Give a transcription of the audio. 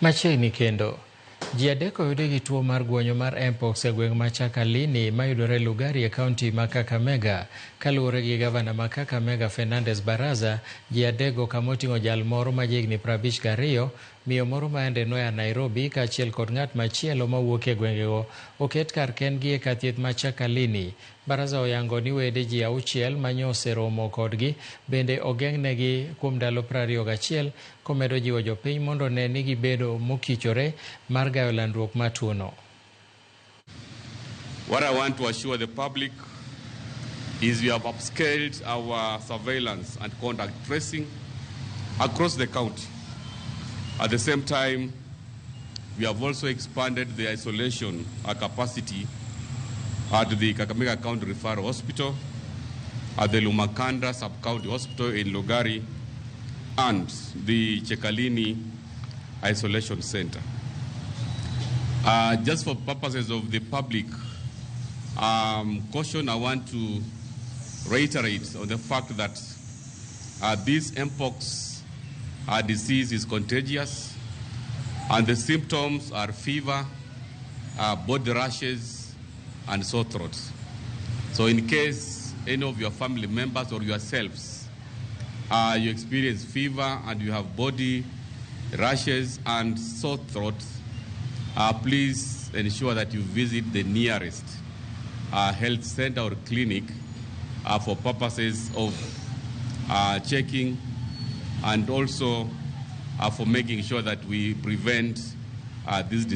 Machiegni kendo, ji adek oyudi gi tuo mar guonyo mar Mpox e gweng' ma Chakalini mayudore Lugari e kaunti ma Kakamega. Kaluwore gi gavana ma Kakamega Fernandes Baraza, ji adekgo kama oting'o jal moro ma jahigni 52, miyo moro ma yande noa Nairobi kaachiel kod ng'at machielo mawuok e gwengego oket kar kendgi e kar thieth ma Chakalini. Baraza oyango ni wede ji auchiel manyoseromo kodgi bende ogeng'negi kuom ndalo 21 komedo jiwo jopiny mondo one ni gibedo mokichore mar gayo landruok mar tuono. What I want to assure the public is we have upscaled our surveillance and contact tracing across the county. At the same time, we have also expanded the isolation capacity at the Kakamega County Referral Hospital, at the Lumakanda Sub-County Hospital in Lugari, and the Chekalini Isolation Center. Just for purposes of the public caution, I want to reiterate on the fact that this Mpox disease is contagious, and the symptoms are fever, body rashes, and sore throats. So in case any of your family members or yourselves, you experience fever and you have body rashes and sore throats, please ensure that you visit the nearest health center or clinic for purposes of checking and also for making sure that we prevent this disease.